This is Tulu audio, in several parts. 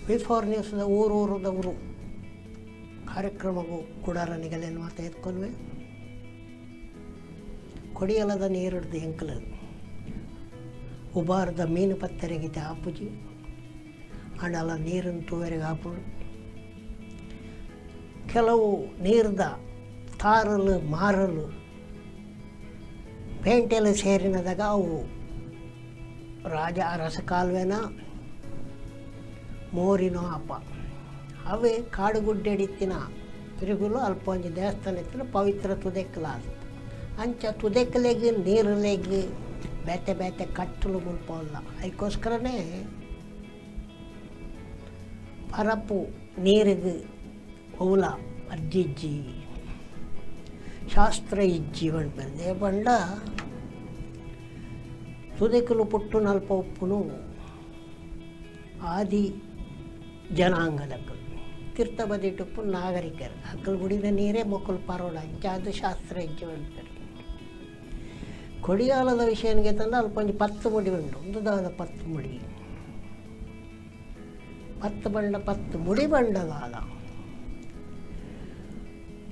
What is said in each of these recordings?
ವಿ ಫೋರ್ ನ್ಯೂಸ್ದ ಊರು ಊರುದವರು ಕಾರ್ಯಕ್ರಮಗೂ ಕುಡಾರ ನಿಗಲೇನು ಮಾತ ಎತ್ಕೊಲ್ವೆ ಕೊಡಿಯಲದ ನೀರಿಡ್ದು ಎಂಕಲು ಉಬಾರದ ಮೀನು ಪತ್ತರೆಗಿತೆ ಆಪುಜಿ ಆಂಡಲ ನೀರನ್ನು ತೂವೆರೆಗೆ ಆಪುಂಡು. ಕೆಲವು ನೀರ್ದ ತಾರಲು ಮಾರಲು ಪೇಂಟೆಲು ಸೇರಿನದಾಗ ಅವು ರಾಜ ಅರಸ ಕಾಲುವೆನ ಮೋರಿನೋ ಅಪ್ಪ ಅವೇ ಕಾಡುಗುಡ್ಡೆಡಿತ್ತಿನ ತಿರುಗುಲು ಅಲ್ಪ ಒಂಜಿ ದೇವಸ್ಥಾನ ಇತ್ತಿನ ಪವಿತ್ರ ತುದೆಕ್ಕಲ ಅಂಚ ತುದೆಕ್ಕಲೆಗ್ ನೀರುಲೆಗ್ ಬೇತೆ ಬೇತೆ ಕಟ್ಟಲು ಮುಲ್ಪ ಅಲ್ಲ. ಅದಕ್ಕೋಸ್ಕರನೇ ಪರಪು ನೀರಿಗೆ ಓಲ ಅರ್ಜಿಜ್ಜಿ ಶಾಸ್ತ್ರ ಇಜ್ಜಿ ಪನ್ಪೆರ್ ಪಂಡ ತುದೆಕುಲು ಪುಟ್ಟು ನಲ್ಪ ಉಪ್ಪುನು ಆದಿ ಜನಾಂಗದಕ್ಕಲು ತೀರ್ಥ ಬದಿಟುಪ್ಪು ನಾಗರಿಕರು ಅಕ್ಕಲು ಗುಡಿದ ನೀರೇ ಮೊಕ್ಕಲು ಪರೋಡ ಅಂಚಾದ ಶಾಸ್ತ್ರ ಇಜ್ಜಿ ಪನ್ಪೆರ್. ಕೊಡಿಯಾಲದ ವಿಷಯನಿಗೆ ತಂದ ಅಲ್ಪ ಒಂಜಿ ಪತ್ತು ಮುಡಿ ಉಂಡು ಒಂದು ದಾದ ಪತ್ತು ಮುಡಿ ಪತ್ತು ಬಂಡ ಪತ್ತು ಮುಡಿ ಬಂಡದಾದ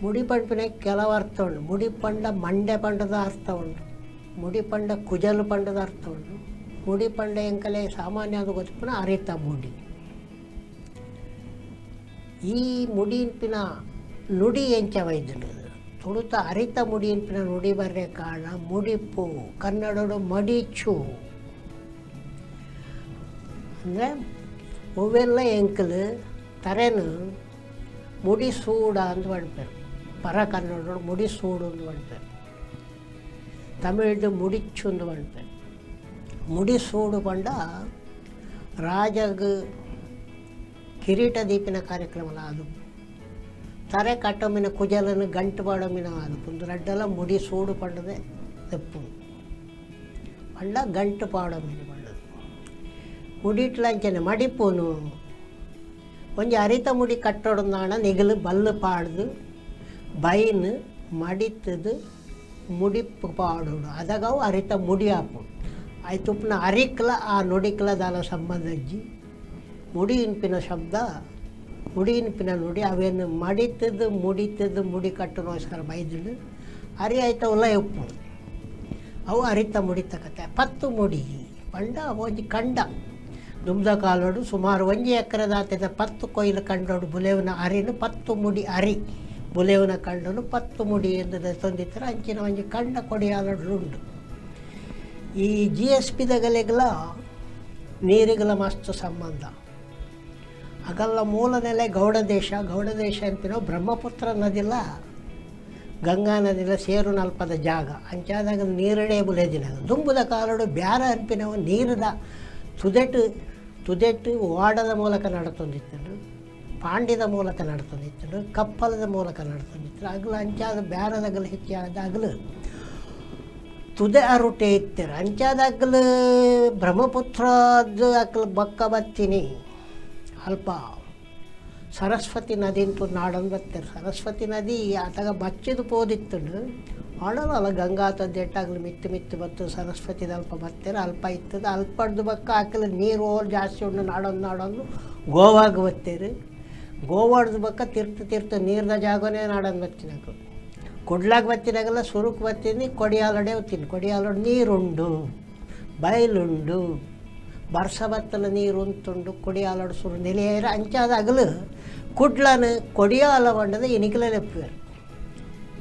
ಮುಡಿ ಪಂಪಿನ ಕೆಲವು ಅರ್ಥ ಉಂಡು. ಮುಡಿ ಪಂಡ ಮಂಡೆ ಪಂಡದ ಅರ್ಥ ಉಂಡು, ಮುಡಿ ಪಂಡ ಕುಜಲು ಪಂಡದ ಅರ್ಥ ಉಂಡು, ಮುಡಿ ಪಂಡ ಎಂಕಲೆ ಸಾಮಾನ್ಯ ಅದು ಗೊತ್ತಿಪ್ಪುನ ಅರಿತ ಮುಡಿ. ಈ ಮುಡಿನ್ಪಿನ ನುಡಿ ಎಂಚ ವೈದ್ಯಂಡು ತುಳುತ ಅರಿತ ಮುಡಿನ್ಪಿನ ನುಡಿ ಬರ್ರೆ ಕಾರಣ ಮುಡಿಪು ಕನ್ನಡಡು ಮಡಿಚು ಅಂದರೆ ಒವೆಲ್ಲ ಎಂಕಲು ತರೆನು ಮುಡಿ ಸೂಡ ಅಂತ ಪನ್ಪೆರ್. ಪರ ಕನ್ನಡಡು ಮುಡಿ ಸೂಡು ಅಂತ ಪನ್ಪೆರ್, ತಮಿಳ್ಡು ಮುಡಿಚ್ಚು ಅಂತ ಪನ್ಪೆರ್. ಮುಡಿ ಸೂಡು ಪಂಡ ರಾಜಗ್ ಕಿರೀಟ ದೀಪಿನ ಕಾರ್ಯಕ್ರಮಲ ಅದು ತರೆ ಕಟ್ಟೊಮ್ಮಿನ ಕುಜಲನ್ನು ಗಂಟು ಪಾಡೊಮ್ಮಿನ ಅದು ಪುಂದು ರಡ್ಡಲ ಮುಡಿ ಸೂಡು ಪಂಡದೆ ತೆಪ್ಪು ಪಂಡ ಗಂಟು ಪಾಡೊಮ್ಮಿನ ಪಂಡದು ಮುಡಿಟ್ಲಂಚನೆ ಮಡಿಪುನು ಒಂಜಿ ಅರಿತ ಮುಡಿ ಕಟ್ಟೊಡಂದಾಣ ನಿಗಲು ಬಲ್ಲು ಪಾಡ್ದು ಬೈನ್ ಮಡಿತದು ಮುಡಿಪ್ಪು ಪಾಡೋಡು ಅದಗವು ಅರಿತ ಮುಡಿ ಆಪುಂಡು. ಆಯ್ತುಪ್ಪುನ ಅರಿಕ್ಲ ಆ ನುಡಿಕ್ಲ ದಾಲ ಸಂಬಂಧ ಇಜ್ಜಿ. ಮುಡಿ ಇನ್ಪಿನ ಶಬ್ದ ಮುಡಿ ಇನ್ಪಿನ ನುಡಿ ಅವೇನು ಮಡಿತದ್ದು ಮುಡಿತದ್ದು ಮುಡಿ ಕಟ್ಟುನೋಸ್ಕರ ಬೈದುಂಡು ಅರಿ ಆಯ್ತ ಉಲ ಉಪ್ಪುಂಡು ಅವು ಅರಿತ ಮುಡಿತ ಕತೆ. ಪತ್ತು ಮುಡಿ ಪಂಡ ಒಂಜಿ ಕಂಡ ದುಂಬ್ದ ಕಾಲೋಡು ಸುಮಾರು ಒಂಜಿ ಎಕರೆದಾತಿದ ಪತ್ತು ಕೊಯ್ಲು ಕಂಡೋಡು ಬುಲೆವಿನ ಅರಿನು ಪತ್ತು ಮುಡಿ ಅರಿ ಬುಲೆವಿನ ಕಂಡನು ಪತ್ತು ಮುಡಿ ಎಂದು ತೊಂದಿತ್ತರ ಅಂಚಿನ ಒಂಜಿ ಕಂಡ ಕೊಡಿಯಾಲೋಡು ಉಂಡು. ಈ ಜಿ ಎಸ್ ಪಿದಗಲೆಗ್ಲ ನೀರಿಗಲ ಮಸ್ತ್ ಸಂಬಂಧ. ಅಗಲ್ಲ ಮೂಲ ನೆಲೆ ಗೌಡ ದೇಶ. ಗೌಡ ದೇಶ ಅಂತಿನೋ ಬ್ರಹ್ಮಪುತ್ರ ನದಿಲ ಗಂಗಾ ನದಿಲ ಸೇರು ನಲ್ಪದ ಜಾಗ ಅಂಚಾದಾಗ ನೀರಡೆ ಬುಲೆದಿನ ದುಂಬುದ ಕಾಲಡು ಬ್ಯಾರ ಅನ್ಪಿನವು ನೀರದ ತುದೆಟು ತುದೆಟು ವಾಡದ ಮೂಲಕ ನಡತೊಂದಿತ್ತಂಡು, ಪಾಂಡಿದ ಮೂಲಕ ನಡತೊಂದಿತ್ತಂಡು, ಕಪ್ಪಲದ ಮೂಲಕ ನಡತೊಂದಿತ್ತು. ಅಗಲು ಅಂಚಾದ ಬ್ಯಾರದಗಲು ಹೆಚ್ಚಾದ ಅಗಲು ತುದೆ ಅರುಟೆ ಇತ್ತರ ಅಂಚಾದ ಅಗಲು ಬ್ರಹ್ಮಪುತ್ರದ ಅಕಲು ಬಕ್ಕ ಬತ್ತೀನಿ ಅಲ್ಪ ಸರಸ್ವತಿ ನದಿ ಅಂತೂ ನಾಡೊಂದು ಬರ್ತಾರೆ. ಸರಸ್ವತಿ ನದಿ ಆತಗ ಬಚ್ಚಿದು ಪೋದಿತ್ತಂಡು ಆಡಲ್ಲ ಗಂಗಾ ತದ್ದೆಟ್ಟಾಗಲು ಮಿತ್ತು ಮಿತ್ತು ಬತ್ತು ಸರಸ್ವತಿದ ಅಲ್ಪ ಬರ್ತಾರೆ ಅಲ್ಪ ಇತ್ತದ ಅಲ್ಪಡ್ದು ಬಕ್ಕ ಹಾಕಲು ನೀರು ಹೋಲ್ ಜಾಸ್ತಿ ಉಂಡು ನಾಡೊಂದು ನಾಡೊಂದು ಗೋವಾಗ ಬತ್ತೀರಿ. ಗೋವಾಡ್ದು ಬಕ್ಕ ತಿರ್ತು ತಿರ್ತು ನೀರ್ದ ಜಾಗನೇ ನಾಡೊಂದು ಬತ್ತಿನಕು ಕುಡ್ಲಾಗ ಬತ್ತಿನಾಗೆಲ್ಲ ಸುರುಕ್ ಬತ್ತೀನಿ ಕೊಡಿಯಾಲಡೆ ಹೋಗ್ತೀನಿ. ಕೊಡಿಯಾಲಡೆ ನೀರುಂಡು ಬಯಲುಂಡು ಬರ್ಸ ಬತ್ತಲ ನೀರು ಉಂತುಂಡು ಕೊಡಿಯಾಲಡು ಸುರು ನೆಲೆಯರ ಅಂಚಾದ ಅಗಲು ಕುಡ್ಲನ ಕೊಡಿಯಾಲ ಬಂಡದ ಇನಿಕ್ಲ ಲೆಪ್ಪುವೆರು.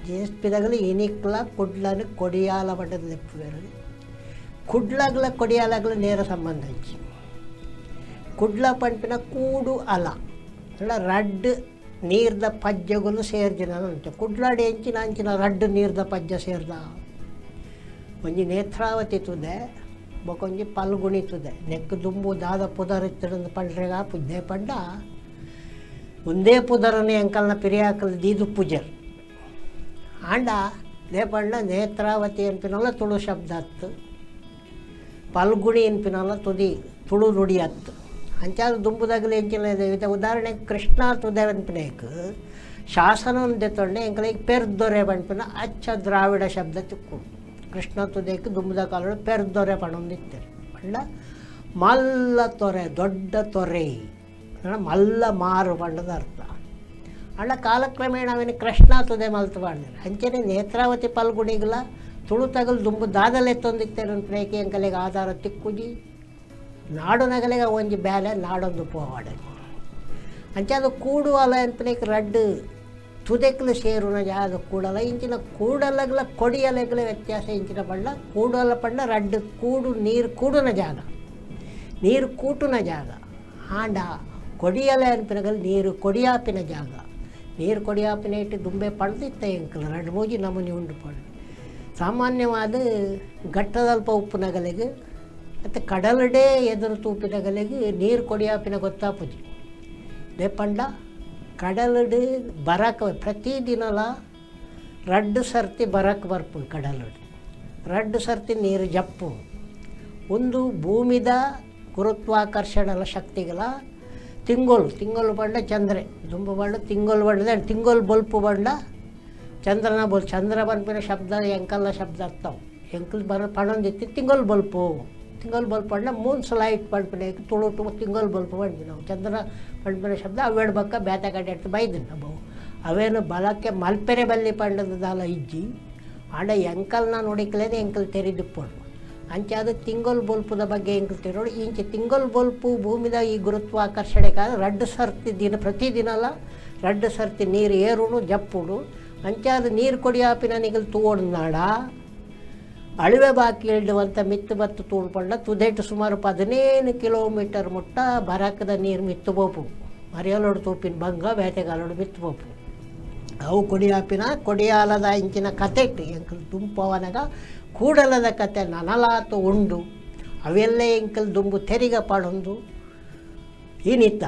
ಜಿ ಎಸ್ ಪಿದಗಲು ಇನಿಕ್ಲ ಕುಡ್ಲನ ಕೊಡಿಯಾಲ ಬಂಡದ ಲೆಪ್ಪುವೆರು. ಕುಡ್ಲಗ್ಲ ಕೊಡಿಯಾಲಗ್ಲ ನೇರ ಸಂಬಂಧ ಇಜ್ಜಿ. ಕುಡ್ಲ ಪಂಪಿನ ಕೂಡು ಅಲ ಅಲ್ಲ ರಡ್ಡ್ ನೀರ್ದ ಪಜ್ಜೆಗುಲು ಸೇರ್ದಿನ ಅಂಚ ಕುಡ್ಲಾಡಿ ಎಂಚಿನ ಅಂಚಿನ ರಡ್ಡ್ ನೀರ್ದ ಪಜ್ಜೆ ಸೇರ್ದ ಒಂಜಿ ನೇತ್ರಾವತಿ ತುದೆ ಬೊಕೊಂಜಿ ಪಲ್ಗುಣಿ ತುದೆ ನೆಕ್ಕು ದುಂಬು ದಾದ ಪುದರ್ ಇತ್ತಂದು ಪಂಡ್ರೆಗ ಪುದ್ದೆ ಪಂಡ ಒಂದೇ ಪುದರನೆ ಅಂಕಲ್ನ ಪಿರಿಯಾಕಲ್ ದೀದು ಪೂಜರ್ ಆಂಡ they ಪಂಡ ನೇತ್ರಾವತಿ ಅನ್ಪಿನಲ್ಲ ತುಳು ಶಬ್ದ ಅತ್ತು ಪಲ್ಗುಣಿ ಅನ್ಪಿನಲ್ಲ ತುದಿ ತುಳು ನುಡಿ ಅತ್ತು ಅಂಚಾದ ದುಂಬುದಾಗಲಿ ಎಂಚಿನ ಇದೆ. ಉದಾಹರಣೆ ಕೃಷ್ಣ ತುದೆ ಅನ್ಪಿನೇಕ್ ಶಾಸನ ದೆತ್ತೊಂಡೆ ಎಂಕಲಿಗೆ ಪೆರ್ದೊರೆ ಪನ್ಪಿನ ಅಚ್ಚ ದ್ರಾವಿಡ ಶಬ್ದ ತಿಕ್ಕು. ಕೃಷ್ಣ ತುದೇಕ್ ದುಂಬುದ ಕಾಲಡು ಪೆರ್ದೊರೆ ಪಣೊಂದಿತ್ತೆರ್ ಪಂಡ ಮಲ್ಲ ತೊರೆ ದೊಡ್ಡ ತೊರೆ ಮಲ್ಲ ಮಾರು ಪಂಡದ ಅರ್ಥ. ಆಂಡ ಕಾಲಕ್ರಮೇಣ ಅವೆನ್ ಕೃಷ್ಣ ತುದೆ ಮಲ್ತ್ ಪಾಡ್ದೆರ್. ಅಂಚನೆ ನೇತ್ರಾವತಿ ಪಲ್ಗುಣಿಗ್ಲ ತುಳುತಗಲ್ ದುಂಬು ದಾದಲೆತ್ತೊಂದಿತ್ತೆರ್ ಪ್ರೇಕೆ ಎಂಕಲೆಗ್ ಆಧಾರ ತಿಕ್ಕುಜಿ. ನಾಡು ನಗಲೆಗ ಒಂಜಿ ಬೇಲೆ ನಾಡೊಂದು ಪೋವಾಡೆ. ಅಂಚಾದ್ ಕೂಡುವಲ ಅನ್ಪನೆಕ್ ರಡ್ಡ್ ತುದೆಕ್ಲು ಸೇರುನ ಜಾಗ ಕೂಡಲ. ಇಂಚಿನ ಕೂಡಲಗ್ಲ ಕೊಡಿಯಲೆಗ್ಲ ವ್ಯತ್ಯಾಸ ಇಂಚಿನ ಪಂಡ ಕೂಡಲ ಪಂಡ ರಡ್ಡ್ ಕೂಡು ನೀರು ಕೂಡುನ ಜಾಗ, ನೀರು ಕೂಟುನ ಜಾಗ. ಆಂಡ ಕೊಡಿಯಲೆ ಅನ್ಪಿನಗಲ್ ನೀರು ಕೊಡಿಯಾಪಿನ ಜಾಗ. ನೀರು ಕೊಡಿಯಾಪಿನ ಇಟ್ಟು ದುಂಬೆ ಪಡೆದಿತ್ತ ಎಂಕಲ್ ರಡ್ಡ್ ಮೂಜಿ ನಮೂನಿ ಉಂಡು ಪಂಡ್. ಸಾಮಾನ್ಯವಾದ ಘಟ್ಟದಲ್ಪ ಉಪ್ಪುನಗಲೆಗ್ ಮತ್ತು ಕಡಲುಡೇ ಎದುರು ತೂಪಿನಗಲೆಗ್ ನೀರು ಕೊಡಿಯಾಪಿನ ಗೊತ್ತಾಪುಜಿ. ದೇ ಪಂಡ ಕಡಲುಡು ಬರಕ ಪ್ರತಿದಿನಲ ರಡ್ಡ್ ಸರ್ತಿ ಬರಕ್ ಬರ್ಪುಂಡು. ಕಡಲುಡು ರಡ್ಡ್ ಸರ್ತಿ ನೀರು ಜಪ್ಪು. ಒಂದು ಭೂಮಿದ ಗುರುತ್ವಾಕರ್ಷಣಲ ಶಕ್ತಿಗಳ ತಿಂಗೊಲು ತಿಂಗೊಲು ಪಂಡ ಚಂದ್ರೆ ದುಂಬು ಪಂಡ ತಿಂಗೊಲು ಪಂಡ ತಿಂಗೊಲು ಬೊಲ್ಪು ಪಂಡ ಚಂದ್ರನ ಬೊಲ್. ಚಂದ್ರ ಪನ್ಪಿನ ಶಬ್ದ ಎಂಕಲ್ಲ ಶಬ್ದ ಅರ್ಥವು ಎಂಕಲ್ ಬರ ಪಣೊಂದಿತ್ತಿ ತಿಂಗೊಲು ಬೊಲ್ಪು. ತಿಂಗೊಲು ಬೊಲ್ಪು ಪಂಡ ಮೂನ್ಸ್ ಲೈಟ್ ಪನ್ಪಿನ ತುಳುಟು ತಿಂಗೊಲು ಬೊಲ್ಪು ಪನ್ಪಿನವು. ಚಂದ್ರ ಪನ್ಪಿನ ಶಬ್ದ ಅವೆಡ್ ಬೊಕ್ಕ ಬೇತೆ ಕಡೆ ಎಡ್ತ್ ಬೈದುಂಡು. ಅವು ಅವೇನು ಬಳಕೆ ಮಲ್ಪೆರೆ ಬಲ್ಲಿ ಪಂಡದ ದಾಲ ಇಜ್ಜಿ. ಆಂಡ ಎಂಕಲ್ನ ನುಡಿಕ್ಲೇನೆ ಎಂಕಲ್ ತೆರಿದಿಪ್ಪೊಡು. ಅಂಚಾದ್ ತಿಂಗೊಲು ಬೊಲ್ಪುದ ಬಗ್ಗೆ ಎಂಕಲ್ ತೆರೊಡು. ಇಂಚ ತಿಂಗೊಲು ಬೊಲ್ಪು ಭೂಮಿದ ಈ ಗುರುತ್ವಾಕರ್ಷಣೆಗಾದ್ ರಡ್ಡ್ ಸರ್ತಿ ದಿನ ಪ್ರತಿದಿನಲ ರಡ್ಡ್ ಸರ್ತಿ ನೀರು ಏರುನು ಜಪ್ಪುಡು. ಅಂಚಾದ್ ನೀರು ಕೊಡಿಯಾಪಿನ ನಿಗಲ್ ತೂವೊಡುನಾಡ ಅಳಿವೆ ಬಾಕಿ ಇಲ್ಡುವಂಥ ಮಿತ್ತು ಬತ್ತು ತೂಡು ಪಂಡ ತುದೆಟ್ ಸುಮಾರು 15 ಕಿಲೋಮೀಟರ್ ಮುಟ್ಟ ಬರಕದ ನೀರು ಮಿತ್ತು ಪೋಪು. ಮರಿಯಲೋಡು ತೂಪಿನ ಬಂಗ ಬೇತೆಗಾಲೋಡು ಮಿತ್ತು ಪೋಪು. ಅವು ಕೊಡಿಯಾಪಿನ ಕೊಡಿಯಾಲದ ಇಂಚಿನ ಕತೆಟ್ ಎಂಕಲ್ ದುಂಪವನಗ ಕೂಡಲದ ಕತೆ ನನಲಾತು ಉಂಡು. ಅವೆಲ್ಲ ಎಂಕಲ್ ದುಂಬು ತೆರಿಗ ಪಾಡೊಂದು ಈ ನಿತ್ತ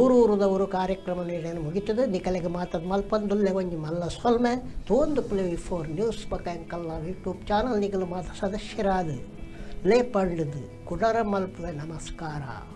ಊರೂರುದವರು ಕಾರ್ಯಕ್ರಮ ನೀಡಲು ಮುಗಿತದೆ. ನಿಕಲೆಗೆ ಮಾತದ ಮಲ್ಪಂದುಲ್ಲೆ ಒಂಜಿ ಮಲ್ಲ ಸೊಲ್ಮೆ ತೋಂದು ಪ್ಲೇ ಫೋರ್ ನ್ಯೂಸ್ ಬಕ ಎಂಕಲ್ಲ ಯೂಟ್ಯೂಬ್ ಚಾನಲ್ ನಿಕಲು ಮಾತ ಸದಸ್ಯರಾದ ಲೇ ಪಂಡದು ಕುಡರ ಮಲ್ಪುವೆ. ನಮಸ್ಕಾರ.